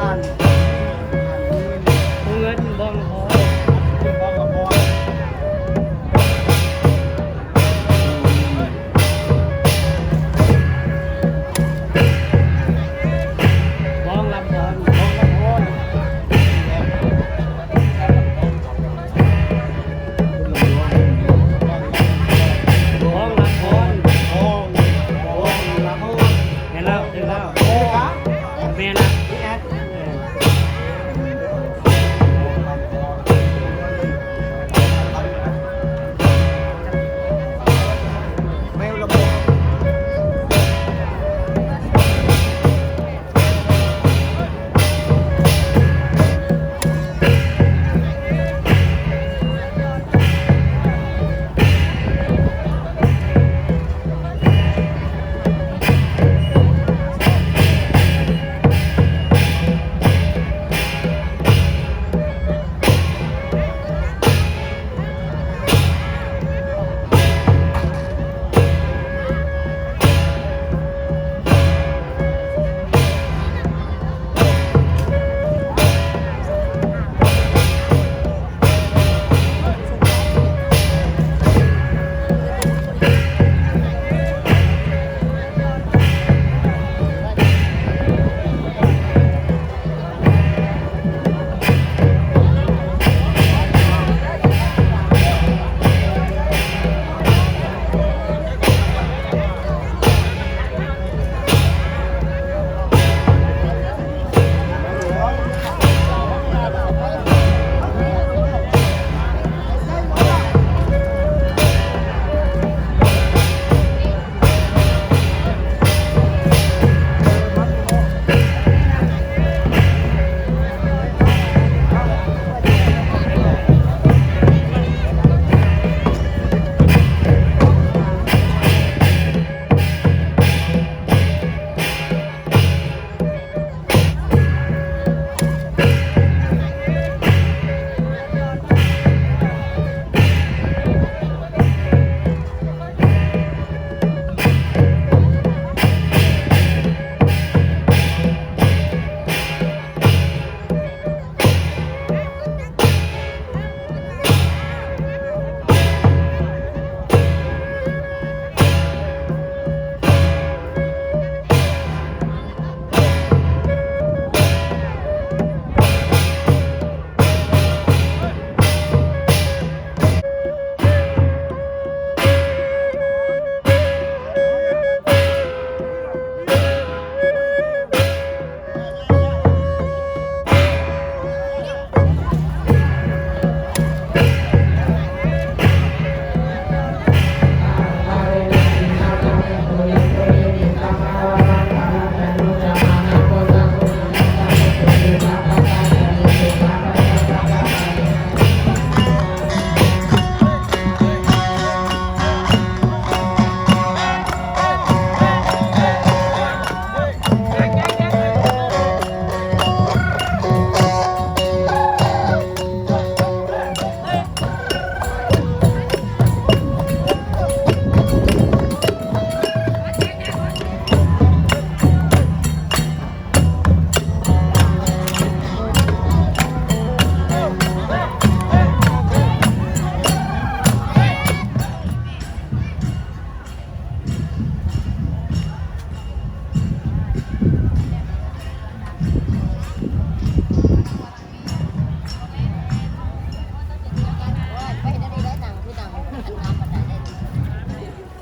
ຜູ້ເງິນບ້ອງລະຄອນ ບ້ອງລະຄອນ ບ້ອງລະຄອນ ບ້ອງລະຄອນ ບ້ອງລະຄອນ ບ້ອງລະຄອນ ແມ່ນແລ້ວ ຖືກແລ້ວ ແມ່ນແລ້ວ ແມ່ນລະ.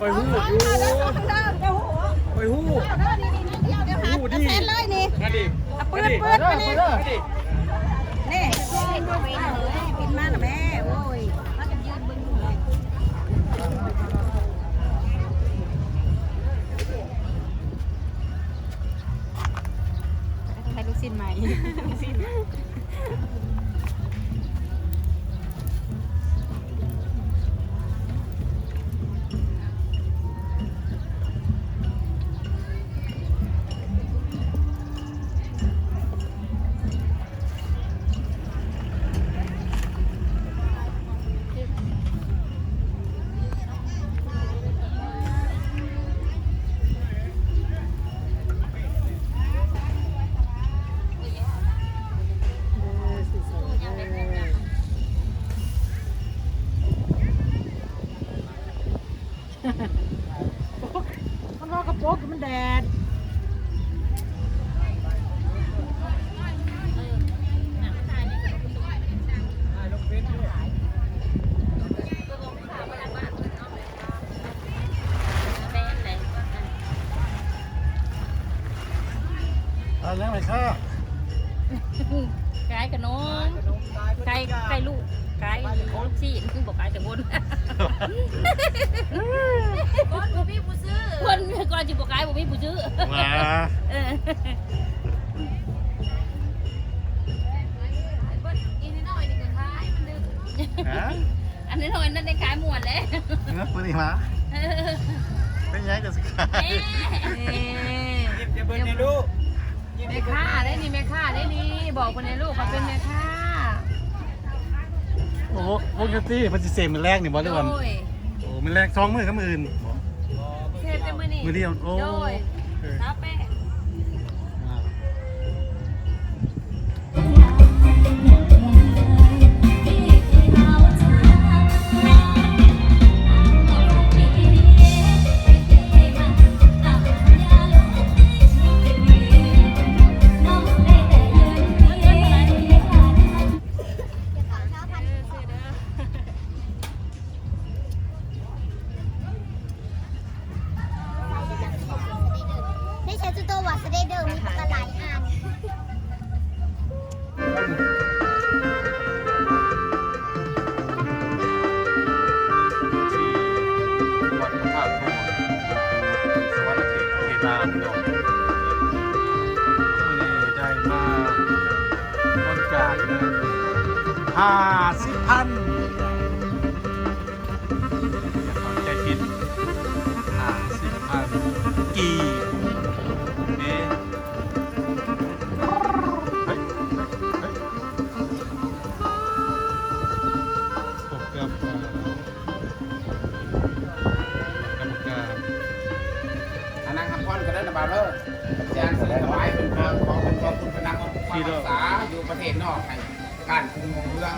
ຂ້ອຍຮູ້ຢູ່ ຂ້ອຍຮູ້ ຮູ້ດີ ເອົາປືນ ເປີດໄປນີ້ ນີ້ ປິ່ນມານະແມ່ ໂອ້ຍ ໃຫ້ລູກຊີ້ນໃໝ່ ລູກຊີ້ນ. ຂາຍຂະໜົມ ຂາຍ ຂາຍລູກ ຂາຍລູກຊີ້ນ ຄືບໍ່ຂາຍແຕ່ຄົນ ຄົນບໍ່ມີຜູ້ຊື້ ຄົນກ່ອນຊິບໍ່ຂາຍບໍ່ມີຜູ້ຊື້ ຫວາ ເອີ ອີນ້ອຍໆນີ້ກໍຂາຍ ມັນດື້ ຮະ? ອັນນ້ອຍໆນັ້ນໄດ້ຂາຍມ່ວນແລ້ວ ເອີ ຜູ້ນີ້ຫວາ ເອີ ເປັນຫຍັງກໍຊິຂາຍ ເອີ ຍິ້ມໃສ່ເພິ່ນແດ່ລູກ ແມ່ຄ້າໄດ໋ນີ້ ແມ່ຄ້າໄດ໋ນີ້ ບອກເພິ່ນແດ່ລູກວ່າເປັນແມ່ຄ້າ ໂອ້ ວົງດົນຕີເພິ່ນຊິເຊັງມື້ແລງນີ້ບໍ່ ຫຼືວ່າ ໂດຍ ໂອ້ ມື້ແລງ ສອງມື້ກັບມື້ອື່ນ ເຊັງແຕ່ມື້ນີ້ ມື້ດຽວ ໂອ້ ໂດຍ ເອີ ຊາວແປດ ອ່າ ໃນເຊຈູໂຕວາສະເດເດີມີປະການຫຼາຍອັນ ທີ່ວັດພະທາດທອງ ສະຫວັນນະເຂດ ເຂດລາວເນາະ ມື້ນີ້ໄດ້ມາ ບໍລິຈາກເງິນຫ້າສິບພັນ ຢ່າເຂົ້າໃຈຜິດ ຫ້າສິບພັນກີບເດ້ ເຮີ້ຍ ເຮີ້ຍ ເຮີ້ຍ ພົບກັບ ເອີ ກຳມະການ ອາ ນັ່ງພັກຜ່ອນກໍໄດ້ນະບ່າວເດີ ອາຈານຊິຖວາຍເປັນເຄື່ອງຂອງເປັນກອງທຶນກຳລັງຮັກສາຢູ່ປະເທດນອກໃຫ້ ການຮຸ່ງເຮືອງ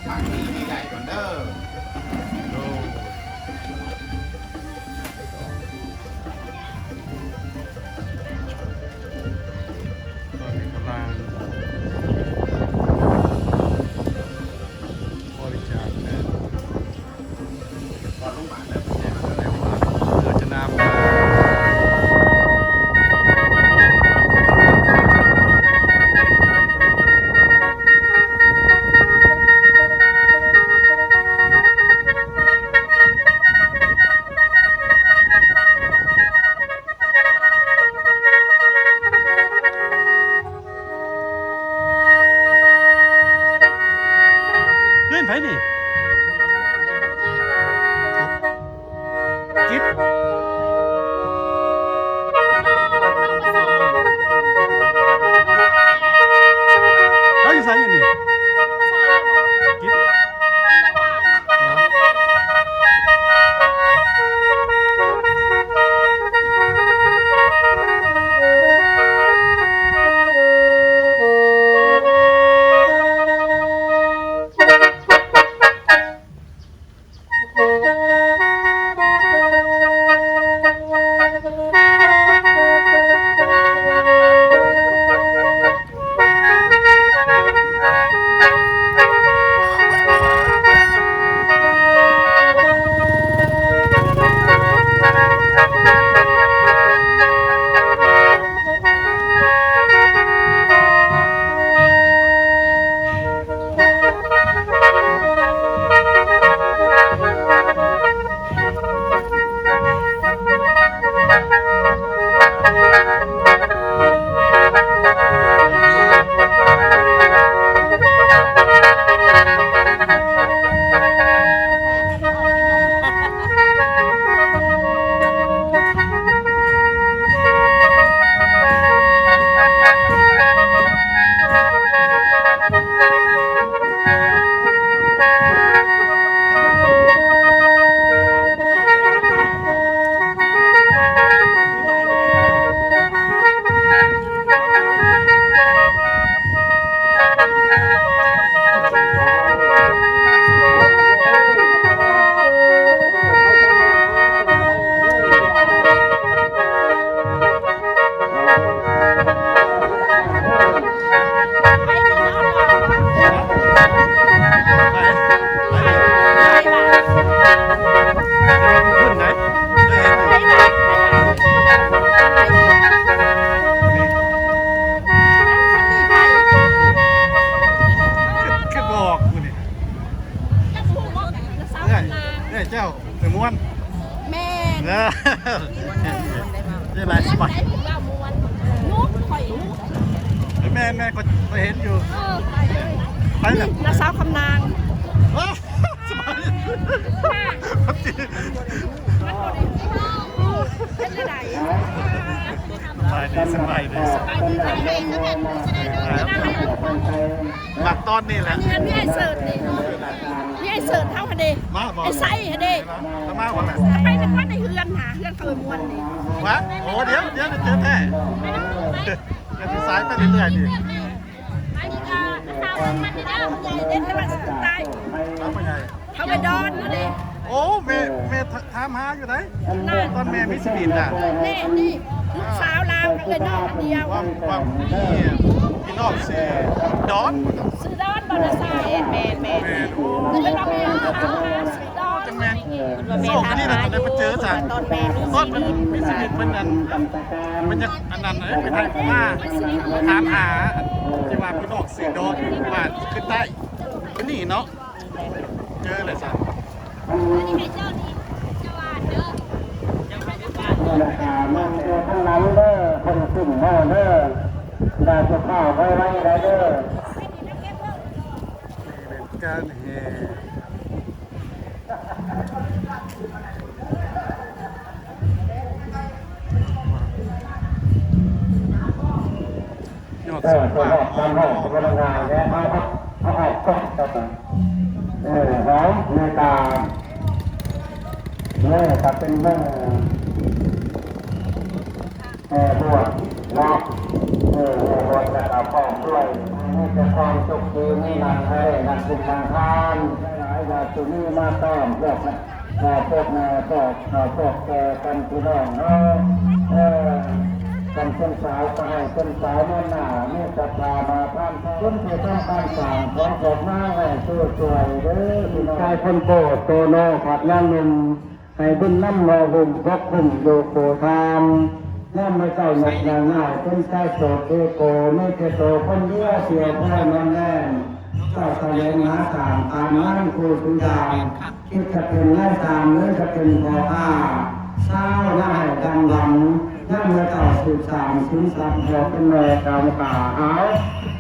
ຄັ້ງນີ້ໃຫ້ໄດ້ກ່ອນເດີ ໂດຍ ຕອນນີ້ກຳລັງບໍລິຈາກເງິນ ເພື່ອຈະນຳ ເອີ ເຮັດ ເຮັດ ເຮັດຫຼາຍສະບາຍ. ແມ່ນໆ ຂ້ອຍ ຂ້ອຍເຫັນຢູ່. ເອີ ໄປເລີຍ ນ້າສາວຄຳນາງ. ສະບາຍດີ ເປັນຈັ່ງໃດ? ສະບາຍດີ ສະບາຍດີ ສະບາຍດີ. ມັກຕອນນີ້ແຫຼະ ມີອ້າຍເສີດນີ້ ມີອ້າຍເສີດເຮົາຫັ້ນເດ້ ມາບໍ່? ອ້າຍໄຊຫັ້ນເດ້ ມາບໍ່ລະ? ໄປນະຄອນໃນເຮືອນຫາ ເຮືອນເຂົາມ່ວນນີ້. ມາ ໂອ້ ດຽວ ດຽວ ດຽວແທ້ ດຽວຊິສາຍໄປເລື້ອຍໆນີ້. ເຂົາໄປດອນຫັ້ນເດ້. ໂອ້ ແມ່ ແມ່ຖາມຫາຢູ່ໃດ໋ ຕອນແມ່ມີຊີວິດນະ. ແມ່ນີ້ ລູກສາວລາວ ເອື້ອຍນ້ອງອັນດຽວ ວ່າ ວ່າມີພີ່ນ້ອງຊື່ດອນ ຊື່ດອນ ບໍ່ໄດ້ໃສ່. ແມ່ນໆ ແມ່ນ ໂອ້ ເພິ່ນວ່າແມ່ຖາມຫາຊື່ດອນ ຈັ່ງແມ່ນ. ໂຊກດີນະ ໄດ້ມາເຈີຊັ້ນ ຕອນແມ່ມີຊີວິດ ຕອນເພິ່ນມີຊີວິດ ເພິ່ນອັນ ເພິ່ນຢາກອັນນັ້ນເດ້ ໄປໄທມາຖາມຫາ ທີ່ວ່າພີ່ນ້ອງຊື່ດອນ ວ່າຂຶ້ນໃຕ້ ເພິ່ນນີ້ເນາະ ເຈີແລ້ວຊັ້ນ. ແລ້ວກະນັ່ງເດີ ທາງຫຼັງເດີ ເພິ່ນຂຶ້ນມາເດີ ຢ່າສຸພາບໄວໆໄດ໋ເດີ. ການແຫ່ ຍອດ ເອີ ສອງ ສຳລັບການຮ້ອງກໍບໍ່ໄດ້ງ່າຍແຫຼະ ເອົາ ເອົາ ເອົາອອກກ່ອນ. ເອີ ເອົາ ໃນການ ເອີ ກະເປັນເລື່ອງ ແຫ່ບວດເນາະ ເອີ ແຫ່ບວດແລ້ວກະພ້ອມດ້ວຍ ມີແຕ່ຄວາມສຸກດີ ມີນັ່ງໃຫ້ນັ່ງກິນນັ່ງທານ ຫຼາຍໆ ຍາດໂຍມມາຕ້ອມ ພວກ ເອີ ພວກແມ່ ພວກເຖົ້າ ພວກແກ່ກັນ ພີ່ນ້ອງເຮົາ ເອີ ຄັນເປັນສາວກະໃຫ້ເປັນສາວເນີນໜ້າ ມີສັດທາມາທານ ຄົນທີ່ທຳການສ້າງຂອງພວກນາງໃຫ້ຊ່ວຍໆເດີ ພີ່ນ້ອງ ຊາຍຄົນໂກໂຕໂນ ພັດຍັງໜຸ່ມ ໃຫ້ບຸນນຳຫໍຫຸ້ມປົກຄຸມຢູ່ຄູ່ທາງ ຍາມມື້ເຊົ້ານົກນາງນາວເປັນຊາຍໂສດເອໂກ ມີແຕ່ໂຕຄົນດຽວ ສຽວພອຍນອນແລມ ເຈົ້າສະແຫວງຫາສ້າງຕາມງານຄູ່ທຸກຢ່າງ ຄິດຈະເປັນນາຍຈ້າງ ຫຼືຈະເປັນພໍ່ຄ້າ ຊາວນາໃຫ້ດັ່ງຫວັງ ຍາມມື້ເຊົ້າສືບສານສິນຊັບ ເຮົາເປັນແມ່ກຳກາ ເອົາ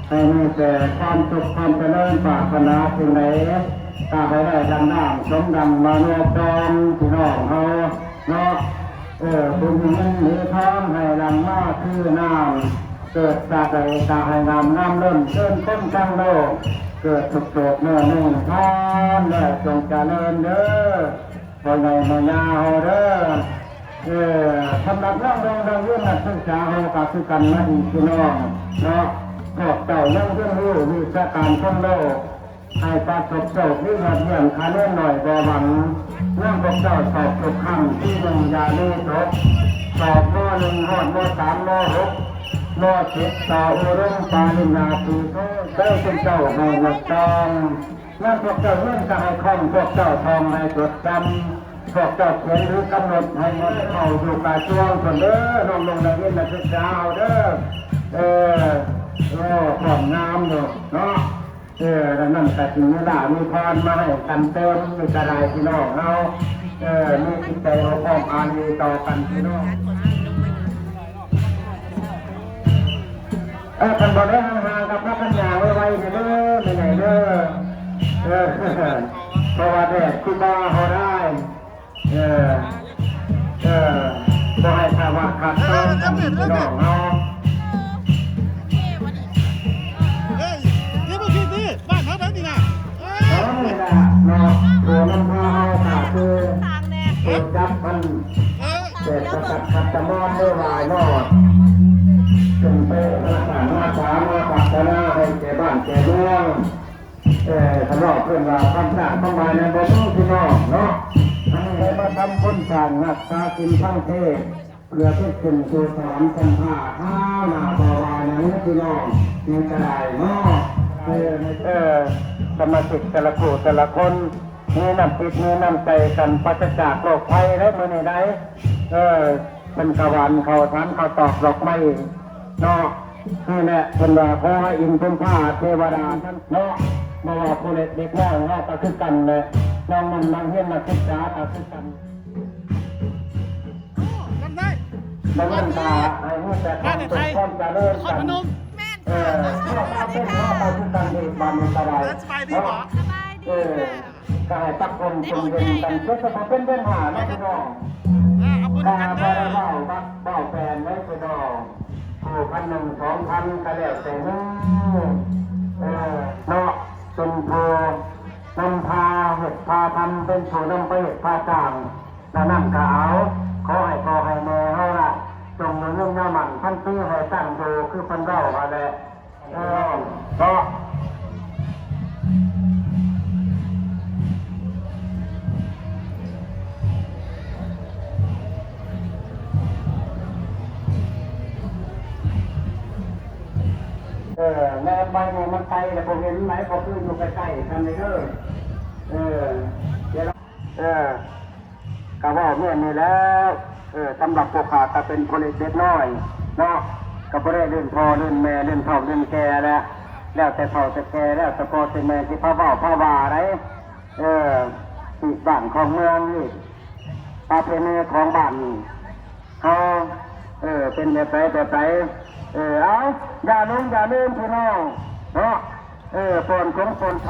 ໃຫ້ມີແຕ່ຄວາມສຸກຄວາມຈະເລີນ ປາດຖະໜາສິ່ງໃດ ກະໃຫ້ໄດ້ດັ່ງດາງສົມດັ່ງມະໂນປອງ ພີ່ນ້ອງເຮົາເນາະ ເອີ ບຸນເງິນມີທອງໃຫ້ຫຼັ່ງມາຄືນ້ຳ ເກີດຊາດໃດກະໃຫ້ງາມງາມເລີນເຊີນຄົນທັງໂລກ ເກີດທຸກໂສກເນີ່ນໜຶ່ງພອນແລ້ວຈົ່ງຈະເລີນເດີ ພໍ່ໃຫຍ່ແມ່ຍ່າເຮົາເດີ. ເອີ ສຳລັບນ້ອງໆນັກຮຽນນັກສຶກສາເຮົາກະຄືກັນນະພີ່ນ້ອງເນາະ ພວກເຈົ້າຍັງຮຽນຮູ້ວິຊາການຄົນໂລກ ໃຫ້ປະສົບໂຊກດີ ຍອດຢ້ຽມຄະແນນໜ້ອຍບໍ່ຫວັງ ນຳພວກເຈົ້າສອບທຸກຄັ້ງ ປີໜຶ່ງຢ່າມີຕົກ ສອບ ມໍໜຶ່ງ ຮອດ ມໍສາມ ມໍຫົກ ມໍເຈັດ ຕໍ່ອຸດົມປະລິນຍາຕີໂທ ໄດ້ເປັນເຈົ້າໃຫ້ຍົກຕ້ອງ ນຳພວກເຈົ້າຮຽນກະໃຫ້ຄ່ອງ ພວກເຈົ້າທ່ອງໃຫ້ຈົດຈຳ ພວກເຈົ້າຂຽນຫຼືກຳນົດໃຫ້ໝົດ ເຂົ້າຢູ່ກະຊວງພຸ້ນເດີ ນ້ອງໆນັກຮຽນນັກສຶກສາເຮົາເດີ ເອີ ເອີ ພ້ອມງາມຢູ່ເນາະ. ເອີ ແລ້ວນັ້ນກະຊິມີລາມີພອນມາໃຫ້ກັນເຕີມອີກກະໄດ້ພີ່ນ້ອງເຮົາ ເອີ ມີຈິດໃຈເອົາພ້ອມອາລີຕໍ່ກັນພີ່ນ້ອງ ເອີ ຄັນບໍ່ໄດ້ຫ່າງໆກະພາກັນຍ່າງໄວໆເດີ ແມ່ໃຫຍ່ເດີ ເອີ ເພາະວ່າແດດຄືບໍ່ເອົາເຮົາໄດ້ ເອີ ເອີ ບໍ່ໃຫ້ພາວະຂັດຂ້ອງຂອງພີ່ນ້ອງເຮົາ ເອີຍ ເຮັດບໍ່ຜິດນີ້ ບ້ານເຮົາໄດ໋ນີ້ນະ ເອີ ເອີ ນີ້ລະເນາະ ຜູ້ນຳພາເຮົາກະຄື ຜູ້ຈັບມັນ ເອີ ເຂດປະຈັກຂັດຕະມອນເດີວ່າເນາະ ຂຶ້ນໄປຮັກສາມາສາມາພັດທະນາໃຫ້ແກ່ບ້ານແກ່ເມືອງ ເອີ ຄັນເວົ້າເພິ່ນວ່າຄວາມສ້າງຄວາມໝາຍນັ້ນບໍ່ມີພີ່ນ້ອງເນາະ ອັນນີ້ໄດ້ມາທຳບຸນສ້າງຮັກສາສິນທາງເທດ ເພື່ອເປັນເປັນຄູສອນສັນທາທາວໜ້າບໍ່ວ່າຫຍັງພີ່ນ້ອງ ຍັງກະໄດ້ເນາະ ເອີ ເອີ ສະມາຊິກແຕ່ລະຄູ່ແຕ່ລະຄົນ ມີນ້ຳຈິດມີນ້ຳໃຈກັນ ປາສະຈາກໂລກໄພໄດ້ມື້ນີ້ໄດ້ ເອີ ເພິ່ນກະຫວ່ານເຂົ້າສານເຂົ້າຕອກດອກໄມ້ເນາະ ນີ້ແຫຼະ ເພິ່ນວ່າຂໍໃຫ້ອິນເພິ່ນພາເທວະດາເນາະ ບໍ່ວ່າຜູ້ເລັກເດັກນ້ອຍເຮົາກະຄືກັນແຫຼະ ນ້ອງໜຸ່ມນັກຮຽນນັກສຶກສາກະຄືກັນ. ບໍ່ແມ່ນວ່າໃຫ້ມີແຕ່ຄວາມສຸກຄວາມຈະເລີນກັນ ແມ່ນ ເອີ ເພື່ອຄວາມເປັນພາວາຄືກັນອີກບາດນີ້ກໍໄດ້ ສະບາຍດີບໍ່? ເນາະ ສະບາຍດີ ເອີ ກໍໃຫ້ພັກຜ່ອນເປັນເວນກັນ ເຈັດສິບເປັນເດືອນຫ້າເນາະພີ່ນ້ອງ ເອີ ເອົາບຸນນຳກັນເດີ ກໍບໍ່ໄດ້ເວົ້າ ເວົ້າແປນເດ້ພີ່ນ້ອງ ຜູ້ພັນໜຶ່ງ ສອງພັນ ກໍແລ້ວແຕ່ເນາະ ເອີ ເນາະ ເປັນຜູ້ນຳພາເຮັດພາທຳ ເປັນຜູ້ນຳໄປເຮັດພາສ້າງ ແນວນັ້ນກໍເອົາ ຂໍໃຫ້ພໍ່ໃຫ້ແມ່ເຮົາລະ ຈົ່ງຢູ່ຍືນຍາວໝັ້ນພັນປີ ໃຫ້ຕັ້ງຢູ່ຄືເພິ່ນເວົ້າຫັ້ນແຫຼະ ເອີ ເນາະ ເອີ ແລ່ນໄປນີ້ມັນໄກແລ້ວບໍ່ເຫັນໄດ໋ ບໍ່ຄືຢູ່ໃກ້ໆກັນເດີ ເອີ ເອີ ກໍເວົ້າແມ່ນນີ້ແຫຼະ ເອີ ສຳລັບຜູ້ຂ້າກໍເປັນຜູ້ເລັກເດັກນ້ອຍເນາະ ກໍບໍ່ໄດ້ລື່ນພໍ່ລື່ນແມ່ ລື່ນເຖົ້າລື່ນແກ່ແລ້ວ ແລ້ວແຕ່ເຖົ້າແຕ່ແກ່ ແລ້ວແຕ່ພໍ່ແຕ່ແມ່ຊິພາເວົ້າພາວ່າໃດ໋ ເອີ ອີກບ້ານຂອງເມືອງນີ້ ປະເພນີຂອງບ້ານນີ້ ເຮົາ ເອີ ເປັນແບບໃດແບບໃດ ເອີ ເອົາ ຢ່າຫຼົງຢ່າລືມພີ່ນ້ອງເນາະ ເອີ ປ່ອນສົງປ່ອນໄພ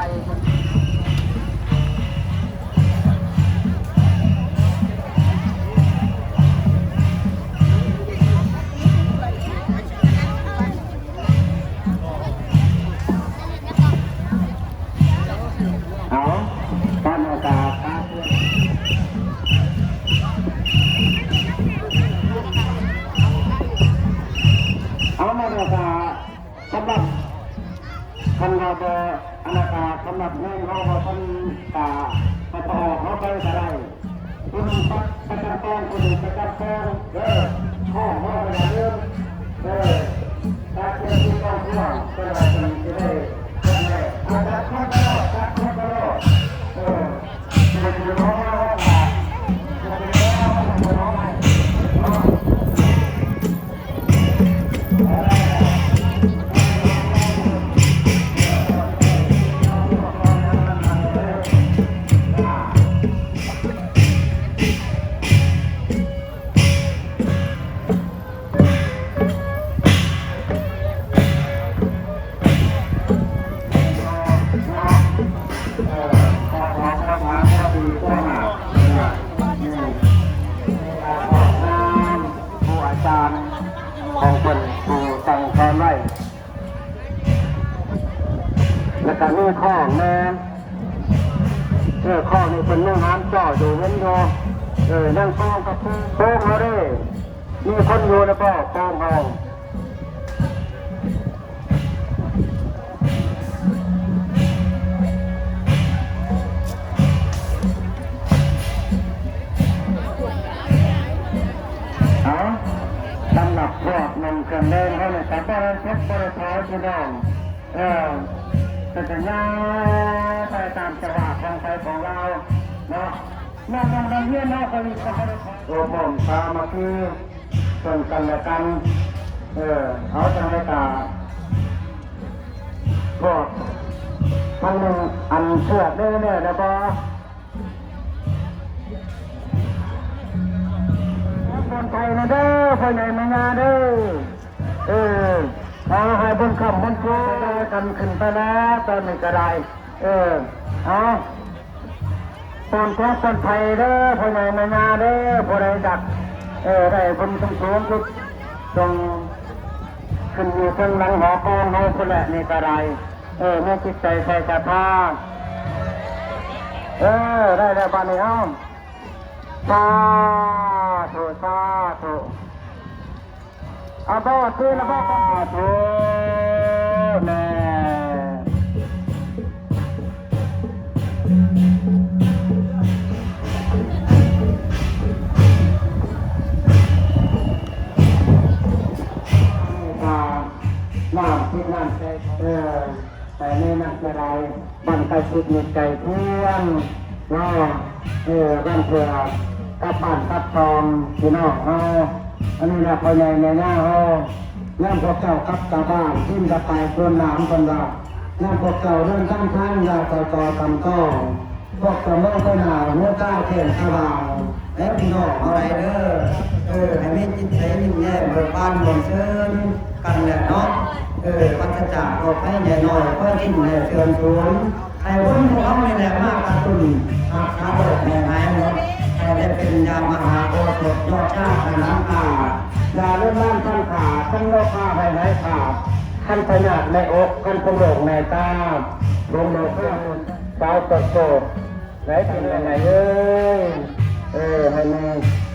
ເອົາ ຕາມໂອກາດ ເອົາ ມາໂອກາດ ສຳລັບ ຄັນວ່າບໍ່ ອັນນັ້ນກະສຳລັບເງິນເຮົາບໍ່ທັນກະ ເຮົາກໍອອກເຮົາໄປກໍໄດ້ ຜູ້ໜຶ່ງປະ ປະຈຳກອງ ຜູ້ໜຶ່ງປະຈຳກອງເດີ ຂອງເຮົາກໍຢ່າລືມເດີ ຕັດເງິນທີ່ກອງເພື່ອ ເພື່ອເຮົາຈະໄດ້ ເພື່ອໄດ້ ເອົາ ຕັດຄົນຕະຫຼອດ ຕັດຄົນຕະຫຼອດ ເອີ ເອີ ເອົາ ເອົາ ເອົາ ເອົາ ເອົາ ເອົາ ຜູ້ອາຈານຂອງເພິ່ນ ຜູ້ສັ່ງສອນໄວ້ ແລ້ວກໍມີຂອງແດ່ ເອີ ຂອງນີ້ເພິ່ນຍັງຫາມຈໍ້ຢູ່ເຫັນຢູ່ ເອີ ຍັງກອງກັບໂປງເຮົາເດ້ ມີຄົນຢູ່ແລ້ວບໍ່ໂປງເຮົາ? ເອົາ ສຳລັບພວກໜຸ່ງເຄື່ອງແດງເຮົານີ້ກໍບໍ່ໄດ້ເຈັບບໍ່ໄດ້ຖອຍພີ່ນ້ອງ ເອີ ເພິ່ນກໍຍ່າງໄປຕາມຈັງຫວະຂອງໃຜຂອງລາວເນາະ ນ້ອງໆນັກຮຽນເຮົາກໍມີຄວາມໂອ້ໂຫ ສາມັກຄີ ເຊິ່ງກັນແລະກັນ ເອີ ເອົາຈັ່ງໃດກະ ພວກທາງໜຶ່ງອັນເຊືອກເດີ ແລ້ວບໍ່? ຄົນໄທນະເດີ ພໍ່ໃຫຍ່ແມ່ຍ່າເດີ ເອີ ເອົາໃຫ້ບຸນຄ້ຳບຸນຊູກັນຂຶ້ນໄປແລ້ວ ຕອນນີ້ກໍໄດ້ ເອີ ເອົາ ຕາມແຂວງເມືອງໄທເດີ ພໍ່ໃຫຍ່ແມ່ຍ່າເດີ ຜູ້ໃດຢາກ ເອີ ໄດ້ບຸນສູງສຸດ ຈົ່ງຂຶ້ນຢູ່ເທິງຫຼັງຫໍກອງເຮົາພຸ້ນແຫຼະ ນີ້ກໍໄດ້ ເອີ ມີຈິດໃຈໃສ່ສັດທາ ເອີ ໄດ້ແລ້ວບາດນີ້ ເອົາ ສາທຸ ສາທຸ. ອາບາດເທລະບາດ ສາທຸແດ່ ນ້ຳທິດນ້ຳໃຈ ເອີ ແຕ່ໃນນັ້ນກໍໄດ້ ບັ້ງໄຟຕິດມີໃຈພຽງ ເນາະ ເອີ ບາງເທື່ອກັບບ້ານກັບຊ່ອງພີ່ນ້ອງເຮົາ ອັນນີ້ລະພໍ່ໃຫຍ່ແມ່ຍ່າເຮົາ ຍາມພວກເຈົ້າກັບຈາກບ້ານ ທີມກະໄປສວນໜາມ ເພິ່ນວ່າ ຍາມພວກເຈົ້າເດີນຕາມທາງ ຢ່າຕໍ່ຕໍ່ຕຳຕ້ອງ ພວກສະເໝີໜ້າຫົວຕາແຈ້ງສະຫວ່າງ ແລະ ພີ່ນ້ອງເຮົາໄດ້ເດີ. ເອີ ໃຫ້ມີຈິດໃຈຍິ້ມແຍ້ມເບີກບານມ່ວນຊື່ນກັນແຫຼະເນາະ. ເອີ ປາສະຈາກໂລກໄພໃຫຍ່ນ້ອຍ ຄວາຍກິນແລະເຊື່ອມສູນ ໃຫ້ບຸນພວກເຮົານີ້ແຫຼະມາກະຕຸ້ນຮັກສາໂລກໃຫ້ຫາຍໝົດ ໃຫ້ໄດ້ເປັນຍາມະຫາໂອສົດຍອດຊາດໃນຫຼັງກາ ຢາລືມລ້າງທັງຂາ ຄັນໂລຄາໃຫ້ຫາຍຂາດ ຄັນພະຍາດໃນອົກ ຄັນພວງໂລກໃນຕາ ພວງໂລຄາສາວໂສດ ໃນເປັນຈັ່ງໃດເອີຍ ເອີ ໃຫ້ມີ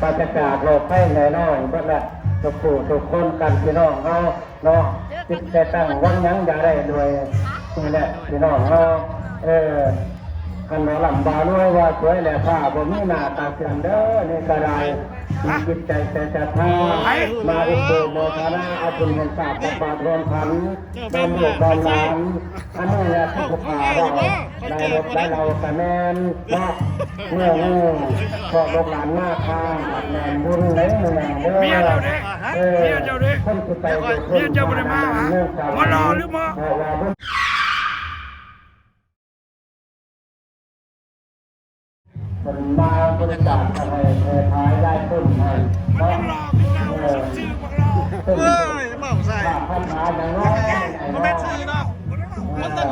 ປາສະຈາກໂລກໄພໃຫຍ່ນ້ອຍເບິດລະ ທຸກຜູ້ທຸກຄົນກັນພີ່ນ້ອງເຮົາເນາະ ຈິດໃຈຕັ້ງຫວັງຫຍັງຢ່າໄດ້ດ້ວຍ ນີ້ແຫຼະພີ່ນ້ອງເຮົາ ເອີ ຄັນວ່າລ່ຳວ່າລວຍວ່າສວຍແລະຟ້າ ບໍ່ມີໜ້າຕາເຊື່ອມເດີ ນີ້ກະໄດ້ ມີຈິດໃຈແຕ່ສັດທາ ມາອຸດໜູນໂມທະນາເອົາບຸນຮ່ວມຊາດ ກັບບາດຮ່ວມຂັນ ເຈົ້າໄປເມືອ ຕາມລູກຕາມຫຼານ ອັນນີ້ແຫຼະທີ່ຜູ້ຂ້າເວົ້າ ໄດ້ລົບໄດ້ເລົ່າກະແມ່ນເນາະ ເມື່ອນີ້ພວກລູກຫຼານມາທາງແມ່ນບຸນໃນເມືອງເດີ ເມຍເຈົ້າເດ້ ເອີ ເມຍເຈົ້າເດ້ ຄົນຊິໄປຢູ່ພຸ້ນ ເມຍເຈົ້າບໍ່ໄດ້ມາຫາ ເມືອງສະຫວັນ ມາລໍຫຼືມາ ເພາະວ່າບຸນ ເພິ່ນມາບໍລິຈາກໃຫ້ແຜ່ພາຍຢາຍຕົ້ນໃຫ້ເນາະ ເອີ ເອີຍ ເວົ້າໃສ່ ພາດພາດຫາຫຍັງເນາະ ບໍ່ແມ່ນຊື່ເນາະ ມັນຕ້ອງ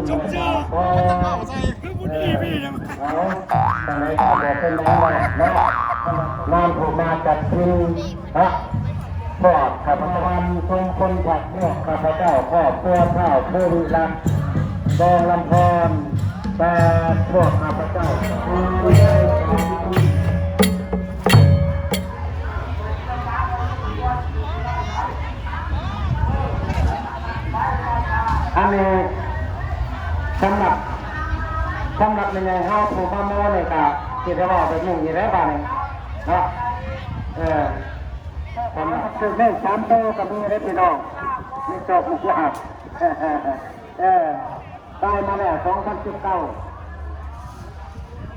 ສົມຊື່ ມັນຕ້ອງເວົ້າໃສ່ ຄືບໍ່ດີພີ່ຫຍັງ ເອົາ ຈັ່ງໃດກໍບໍ່ເປັນຫຍັງດອກເນາະ ນາມຜູ້ມາຈັດກິນ ພວກຂ້າພະເຈົ້າ ອັນຊົງຄົນພັກພວກຂ້າພະເຈົ້າ ຄອບຄົວທ້າວພູວິລັດ ແດງລຳພອນ ແຕ່ພວກຂ້າພະເຈົ້າ ອັນນີ້ສຳລັບ ສຳລັບແມ່ໃຫຍ່ເຮົາຜູ້ມາມໍນີ້ກະຊິໄດ້ເວົ້າແບບນີ້ຢູ່ແລ້ວບາດນີ້ເນາະ ເອີ ສຳລັບຖືກເລກສາມໂຕກໍມີເດ້ພີ່ນ້ອງ ມີໂຊກມີລາບ ເອີ ໄດ້ມາແລ້ວສອງພັນສິບເກົ້າ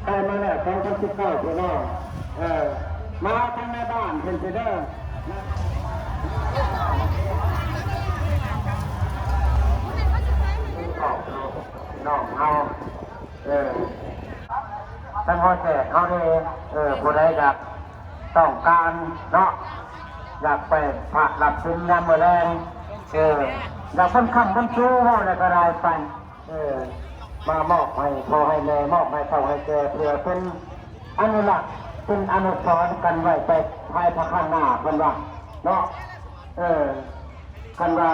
ໄດ້ມາແລ້ວສອງພັນສິບເກົ້າ ພີ່ນ້ອງ ເອີ ມາທາງໃນບ້ານເພິ່ນຊິເດີ ພີ່ນ້ອງເຮົາ ເອີ ທາງເຮົາແຈກເຮົາເດ້ ເອີ ຜູ້ໃດຢາກ ຕ້ອງການເນາະ ຢາກໄປພະຮັບສິນຍາມມື້ແລງ ເອີ ຢາກບຸນຄ້ຳບຸນຊູ ເວົ້າແນວໃດກໍໄດ້ໄປ ເອີ ມາມອບໃຫ້ພໍ່ໃຫ້ແມ່ ມອບໃຫ້ເຖົ້າໃຫ້ແກ່ ເພື່ອເປັນອະນຸລັກ ເປັນອະນຸສອນກັນໄວ້ໄປພາຍພາກຂ້າງໜ້າ ເພິ່ນວ່າເນາະ ເອີ ຄັນວ່າ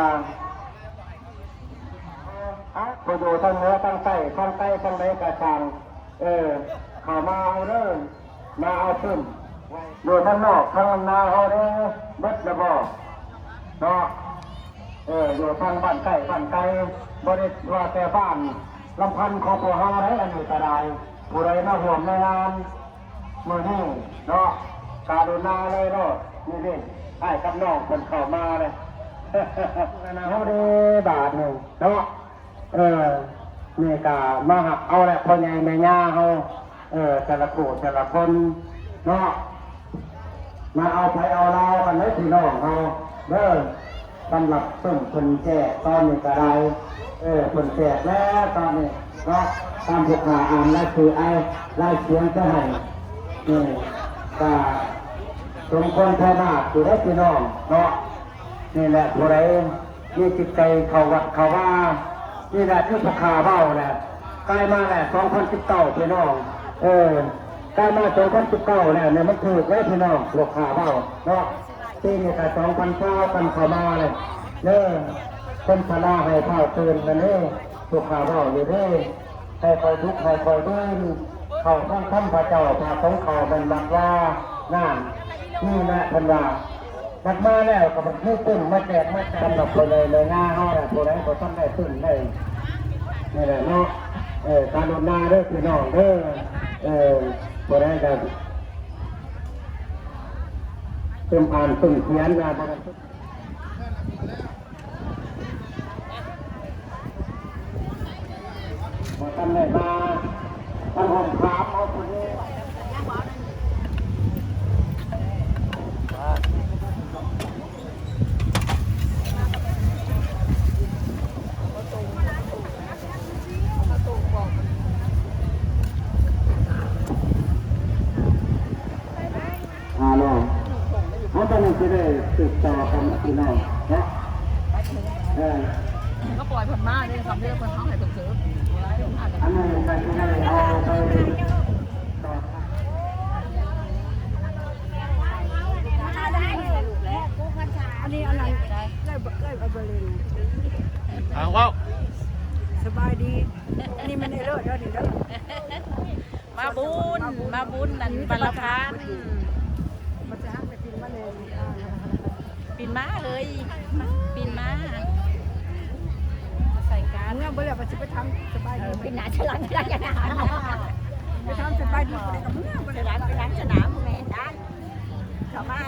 ຜູ້ຢູ່ທາງເໜືອທາງໃຕ້ ທາງໃຕ້ທາງໃດກໍຊ່າງ ເອີ ເຂົ້າມາເອົາເດີ ມາເອົາປຶ້ມ ຢູ່ທາງນອກທາງນາເຮົາເດ້ ເບິດລະບໍ່ເນາະ ເອີ ຢູ່ທາງບ້ານໃກ້ບ້ານໄກ ບໍ່ໄດ້ວ່າແຕ່ບ້ານລຳພັນຂອງພວກເຮົາໃດ ອັນນີ້ກໍໄດ້ ຜູ້ໃດມາຮ່ວມໃນງານມື້ນີ້ເນາະ ກະລຸນາເລີຍໂລດ ນີ້ເດ້ ອ້າຍກັບນ້ອງເພິ່ນເຂົ້າມາເລີຍ ເຮົາເດ້ບາດນີ້ເນາະ. ເອີ ນີ້ກະມາຮັບເອົາແຫຼະ ພໍ່ໃຫຍ່ແມ່ຍ່າເຮົາ ເອີ ແຕ່ລະຄູ່ແຕ່ລະຄົນເນາະ ມາເອົາໄຜເອົາລາວກັນເດີພີ່ນ້ອງເຮົາເດີ ສຳລັບເພິ່ນ ເພິ່ນແຈກຕອນນີ້ກະໄດ້ ເອີ ເພິ່ນແຈກແລ້ວຕອນນີ້ເນາະ ຕາມຜູ້ຂ້າອ່ານລາຍຊື່ ອ້າຍ ລາຍສຽງໄປໃຫ້ ນີ້ກະສົມຄວນໄທມາກຢູ່ເດ້ພີ່ນ້ອງເນາະ ນີ້ແຫຼະ ຜູ້ໃດ ມີຈິດໃຈເຂົ້າວັດເຂົ້າວາ ນີ້ແຫຼະຄືພວກຂ້າເວົ້າແຫຼະ ກາຍມາແລ້ວສອງພັນສິບເກົ້າ ພີ່ນ້ອງ ເອີ ກາຍມາສອງພັນສິບເກົ້າແລ້ວນີ້ ມັນຖືກແລ້ວພີ່ນ້ອງ ພວກຂ້າເວົ້າເນາະ ປີນີ້ກະສອງພັນຊາວກັນເຂົ້າມາແລ້ວເດີ ເປັນພາລະໃຫ້ພາວຕື່ນກັນເດີ ພວກຂ້າເວົ້າຢູ່ເດີ ໃຫ້ຂ້ອຍດຸກໃຫ້ຂ້ອຍດື່ມ ເຂົ້າຂອງຄຳພະເຈົ້າ ພະສົງເຂົ້າແມ່ນວັດວາ ນັ້ນ ນີ້ແຫຼະເພິ່ນວ່າ ບັດມາແລ້ວກໍບັດມີປຶ້ມມາແຈກມາຈານດອກ ຜູ້ໃດໃນນາເຮົານະ ຜູ້ໃດບໍ່ທັນໄດ້ປຶ້ມໄດ້ ນີ້ແຫຼະເນາະ ເອີ ກະລຸນາເດີພີ່ນ້ອງເດີ ເອີ ຜູ້ໃດກໍປຶ້ມອ່ານປຶ້ມຂຽນວ່າບໍ່ໄດ້ ບໍ່ທັນໄດ້ມາ ທາງຫ້ອງສາມເຮົາຜູ້ນີ້ ເ ສືບຕໍ່ກັນພີ່ນ້ອງເນາະ ເອີ ກໍປ່ອຍເພິ່ນມາເດ້ ສຳເລັດເພິ່ນເອົາໃຫ້ເພິ່ນເສີບ ອັນນີ້ກໍຊິໄດ້ເອົາໄປຕໍ່ ອັນນີ້ອັນນັ້ນ ເອື້ອຍ ເອື້ອຍເອົາໄປເລີຍ ເອົາເວົ້າ ສະບາຍດີ ອັນນີ້ແມ່ນເອື້ອຍເລີດເດີນີ້ເດີ. ມາບຸນ ມາບຸນນັ້ນ ບັນລະພັນ ມັນຈະຫັກໄປປິ່ນມາແດ່ ປິ່ນມາເຮີ້ຍ ປິ່ນມາ ໃສ່ການ ເມື່ອບໍ່ແລ້ວກໍຊິໄປທຳສະບາຍດີ ເອີ ປິ່ນໜ້າສະຫຼັງ ໄປທຳສະບາຍດີ ບໍ່ໄດ້ກໍເມື່ອ ສະຫຼັງໄປທາງສະໜາມ ແມ່ນໄດ້ ເຂົ້າມາ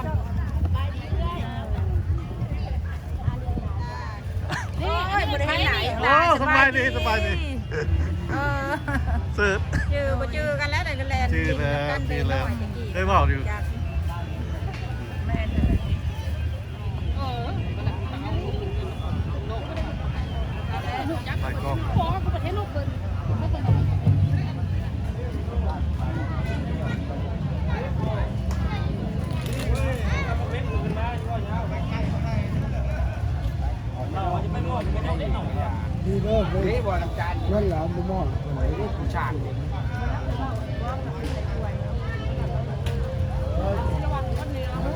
ໂອ້ຍ ບໍ່ໄດ້ເຫັນໜ້າເຫັນຕາ ໂອ້ ສະບາຍດີ ສະບາຍດີ ເອີ ເສີບ ຈື່ບໍ່ຈື່ກັນແລ້ວ ແລ່ນ ຈື່ແລ້ວ ຈື່ແລ້ວ ໄດ້ເວົ້າຢູ່ ແມ່ນເລີຍ ເອີ ໄປກ່ອນ ດີເດີ ເອີ ນັ້ນລະບໍ່ມອງ ຜູ້ຊາຍ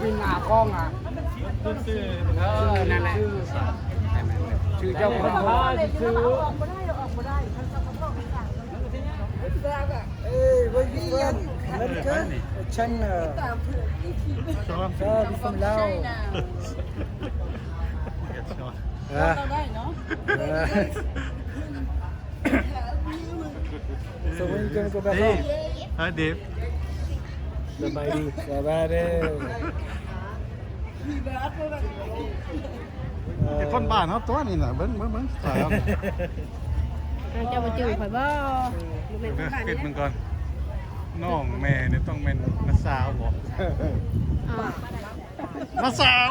ກິນໜ້າກ້ອງອ່ະ ຊື່ ເອີ ນັ້ນແຫຼະ ຊື່ ຊື່ເຈົ້າຂອງ ຊື່ Hey, where you from? America? China. China. Sorry, from Laos. ເອີ ເຮົາໄດ້ເນາະ ເອີ So when you gonna go back home? Hey, hi, Dave. ສະບາຍດີ ສະບາຍດີ ເອີ ເປັນຄົນບ້ານເຮົາຕົວະນີ້ນະ ເບິ່ງ ເບິ່ງ ເບິ່ງ ສະໄຕລ໌ເຮົາ ເຈົ້າບໍ່ຈື່ຂ້ອຍບໍ່? ບໍ່ແມ່ນຄົນບ້ານນີ້ ຄິດເບິ່ງກ່ອນ ນ້ອງແມ່ນີ້ຕ້ອງແມ່ນນ້າສາວບໍ່? ອ້າວ ນ້າສາວ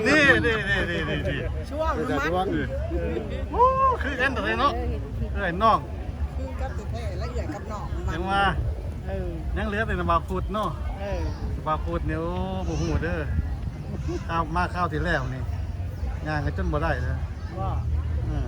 ນີ້ ນີ້ ນີ້ ນີ້ ນີ້ ນີ້ ຊ່ວງມັນ ໂອ້ ຄືກັນແທ້ເນາະ ເອື້ອຍນ້ອງ ຄືກັນແທ້ໆ ລະເອື້ອຍກັບນ້ອງມັນ ຍັງວ່າ ເອີ ຍັງເຫຼືອແຕ່ບ່າວພຸດເນາະ ເອີ ບ່າວພຸດນີ້ ໂອ້ ບໍ່ຮູ້ເດີ ຄາວ ມາຄາວທີ່ແລ້ວນີ້ ຍ່າງໃຫ້ຈົນບໍ່ໄດ້ເລີຍ ບໍ່ ເອີ.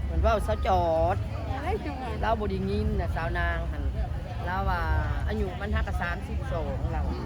ເພິ່ນເວົ້າສາວຈອດ ລາວບໍ່ໄດ້ຍິນນະ ສາວນາງຫັ້ນ ລາວວ່າອາຍຸມັນຫາກະສາມສິບສອງ ລາວວ່າ.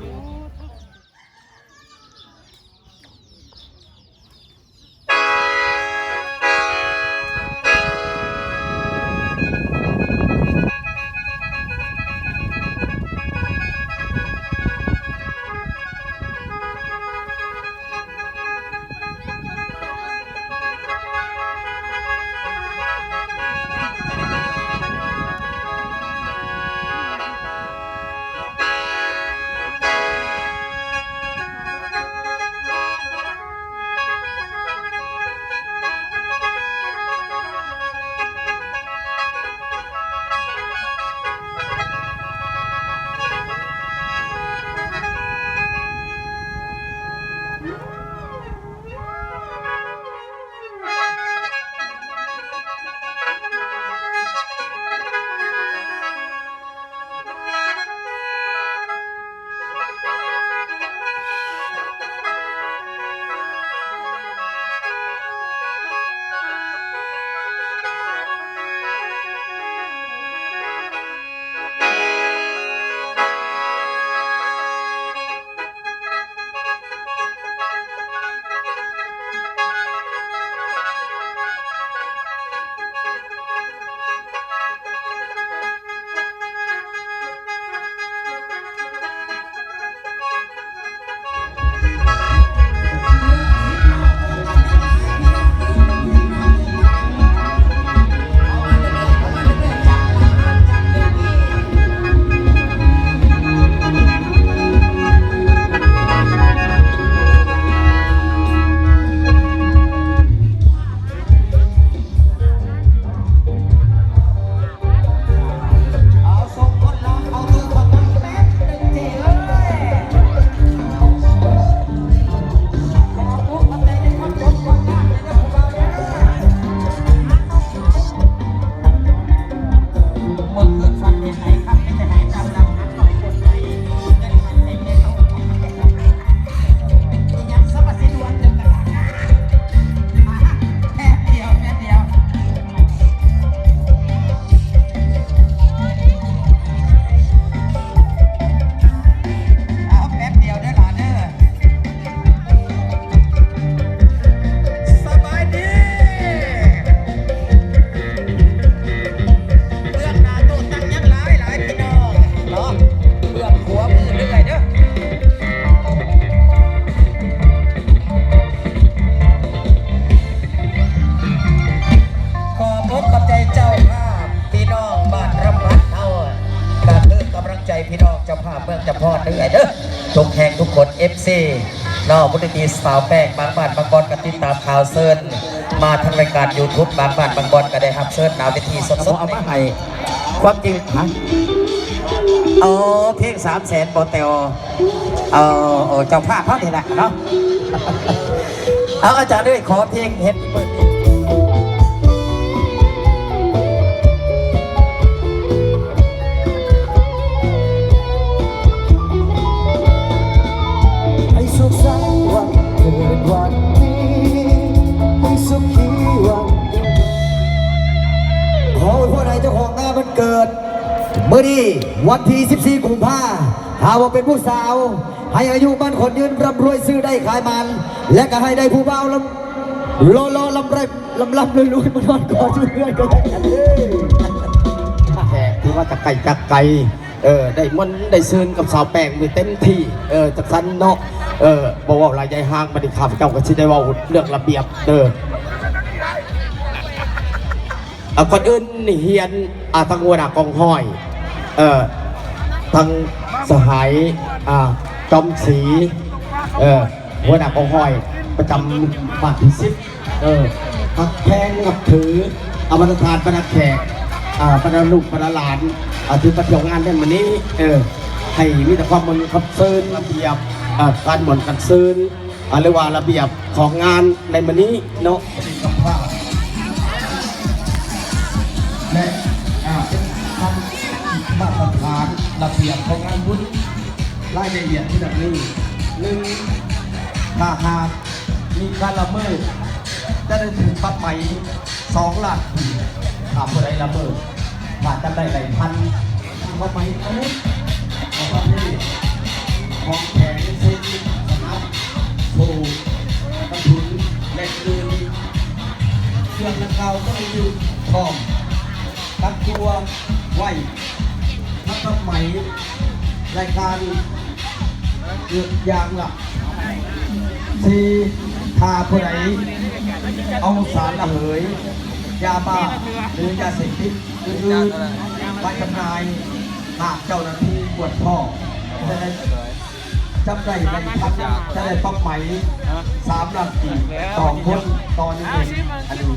ໃຈພີ່ນ້ອງເຈົ້າພາບເມືອງຈຳພອນເດີ້ ເດີ້ ທຸກແຫ່ງທຸກຄົນ ເອັຟຊີ ເນາະ ຜູ້ທີ່ມີສາວແປ້ງ ບາງບ້ານບາງບ່ອນກໍຕິດຕາມຂ່າວ ເຊີນມາທາງລາຍການຢູທູບ ບາງບ້ານບາງບ່ອນກໍໄດ້ຮັບເຊີນໜ້າເວທີສົດໆ ເອົາມາໃຫ້ ຄວາມຈິງ ຮະ ເອົາເພງສາມແສນບໍ່ແຕ່ວ ເອົາ ເອົາເຈົ້າພາບເຮົານີ້ແຫຼະເນາະ ເອົາ ອາຈານເອີຍ ຂໍເພງ Happy Birthday ໃຫ້ສຸກສັນວັນເກີດວັນນີ້ ໃຫ້ສຸຂີວັນ ຂໍອວຍພອນໃຫ້ເຈົ້າຂອງງານວັນເກີດ ມື້ນີ້ວັນທີສິບສີ່ ກຸມພາ ຖ້າວ່າເປັນຜູ້ສາວ ໃຫ້ອາຍຸໝັ້ນຂວັນຍືນ ຮ່ຳລວຍ ຊື້ໄດ້ຂາຍໝານ ແລະກໍໃຫ້ໄດ້ຜູ້ບ່າວລຳ ຫຼໍ່ໆ ລຳໄລ ລຳໆ ລວຍໆ ມານອນກອດຢູ່ເຮືອນກໍແລ້ວກັນເດີ້ ແຂກທີ່ມາຈາກໄກຈາກໄກ ເອີ ໄດ້ມ່ວນໄດ້ຊື່ນກັບສາວແປ້ງນີ້ເຕັມທີ່ ເອີ ຈັ່ງຊັ້ນເນາະ ເອີ ບໍ່ເວົ້າຫຼາຍໃຫຍ່ຫ່າງ ບັດນີ້ຂ້າພະເຈົ້າກໍຊິໄດ້ເວົ້າເລື່ອງລະບຽບເດີ້ ອ່າ ກ່ອນອື່ນນີ້ຮຽນ ອ່າ ທາງຫົວໜ້າກອງຮ້ອຍ ເອີ ທາງສະຫາຍ ອ່າ ຈອມສີ ເອີ ຫົວໜ້າກອງຮ້ອຍປະຈຳບ້ານທີສິບ ເອີ ຮັກແພງນັບຖື ອາ ບັນດາທ່ານ ບັນດາແຂກ ອ່າ ບັນດາລູກບັນດາຫຼານ ອ່າ ທີ່ມາທ່ຽວງານໃນມື້ນີ້ ເອີ ໃຫ້ມີແຕ່ຄວາມມ່ວນຄວາມຊື່ນ ລະບຽບ ອ່າ ການມ່ວນການຊື່ນ ອ່າ ຫຼືວ່າລະບຽບຂອງງານໃນມື້ນີ້ເນາະ ເປັນເຈົ້າພາບ ແລະ ອ່າ ເປັນຂັ້ນມາດຕະຖານລະບຽບຂອງງານບຸນ ລາຍລະອຽດຄືດັ່ງນີ້ ໜຶ່ງ ຖ້າຫາກມີການລະເມີດ ຈະໄດ້ຖືກປັບໃໝສອງລ້ານກີບ ຖ້າຜູ້ໃດລະເມີດ ຖ້າຈຳໄດ້ຫຼາຍພັນ ຄວາມໝາຍຂອງປະເພດ ຂອງແຂນເຊັ່ນ ສະໜັບ ໂສ້ ກະທຸນ ແລະ ອື່ນ ເຄື່ອງດັ່ງກ່າວຕ້ອງຢູ່ພ້ອມກັບຕົວໄວ້ ທັນສະໄໝ ລາຍການ ຢ່າງລະສີ່ ຖ້າຜູ້ໃດເອົາສານລະເຫີຍ ຢາບ້າ ຫຼື ຢາເສບຕິດອື່ນໆ ມາຈຳໜ່າຍ ຫາກເຈົ້າໜ້າທີ່ກວດພໍ້ ຈະໄດ້ ຈັບໄດ້ໃນທັນ ຈະໄດ້ປັບໃໝສາມລ້ານກີບຕໍ່ຄົນຕໍ່ໜຶ່ງເມັດ ອັນນີ້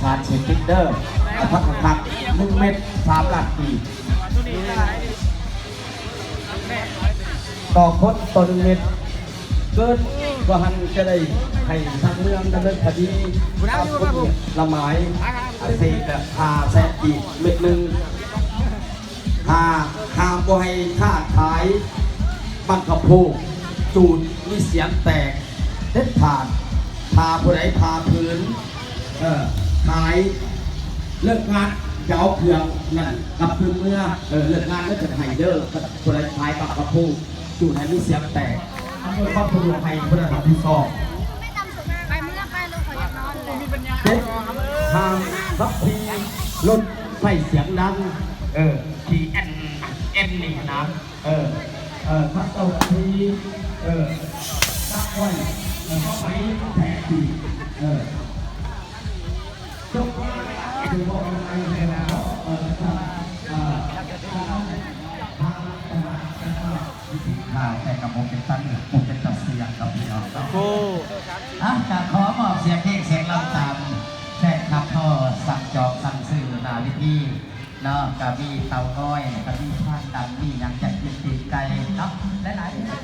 ສານເສບຕິດເດີ້ ຖ້າຄັກໆ ໜຶ່ງເມັດ ສາມລ້ານກີບ ຕໍ່ຄົນຕໍ່ໜຶ່ງເມັດ ເກີນກວ່າຫັ້ນຈະໄດ້ໃຫ້ທາງເມືອງດຳເນີນຄະດີຕາມກົດລະໝາຍ ເສບແບບຫ້າແສນກີບເມັດໜຶ່ງ ຫ້າ ຫ້າມບໍ່ໃຫ້ຄ້າຂາຍບັ້ງກະໂພກ ຈູດມີສຽງແຕກເດັດຂາດ ຖ້າຜູ້ໃດຝ່າຝືນ ເອີ ຂາຍ ເລີກງານຈະເອົາເຄື່ອງນັ້ນກັບຄືນເມືອ ເອີ ເລີກງານແລ້ວຈະໃຫ້ເດີ້ ຜູ້ໃດຂາຍບັ້ງກະໂພກ ຈູດໃຫ້ມີສຽງແຕກ ອຳນວຍຄວາມສະດວກໃຫ້ຜູ້ນັ້ນຮັບຜິດຊອບ ໄປເມືອໄປ ລູກຂ້ອຍຢາກນອນແລ້ວ ເຈັດ ຫ້າມຂັບຂີ່ລົດໃຊ້ສຽງດັງ ເອີ ທີ່ແອນ ແອນນີ້ນະ ເອີ ເອີ ຄັນເຈົ້າທີ່ ເອີ ກັກໄວ້ ເອີ ເຂົ້າໄປແທນທີ່ ເອີ ຈົບ ຄືບໍ່ເອົາໄປແລ້ວ ເອີ ເອີ ທາງ ທາງ ທາງ ທາງ ຂ່າວແຕ່ກໍບໍ່ເປັນຕາເຫຼືອກ ບໍ່ເປັນຕາສ່ຽງດອກພີ່ນ້ອງເນາະ ໂອ້ ອ່ະ ກໍຂໍມອບສຽງເພງສຽງລຳຕາມແຟນຄລັບເຮົາສັ່ງຈອງສັ່ງຊື້ໜ້າເວທີເນາະ ກໍມີເຕົາງອຍ ແລ້ວກໍມີພານດຳ ມີຫຍັງ ຈະກິນຕີນໄກ່ເນາະ ຫຼາຍໆ ມື້ນີ້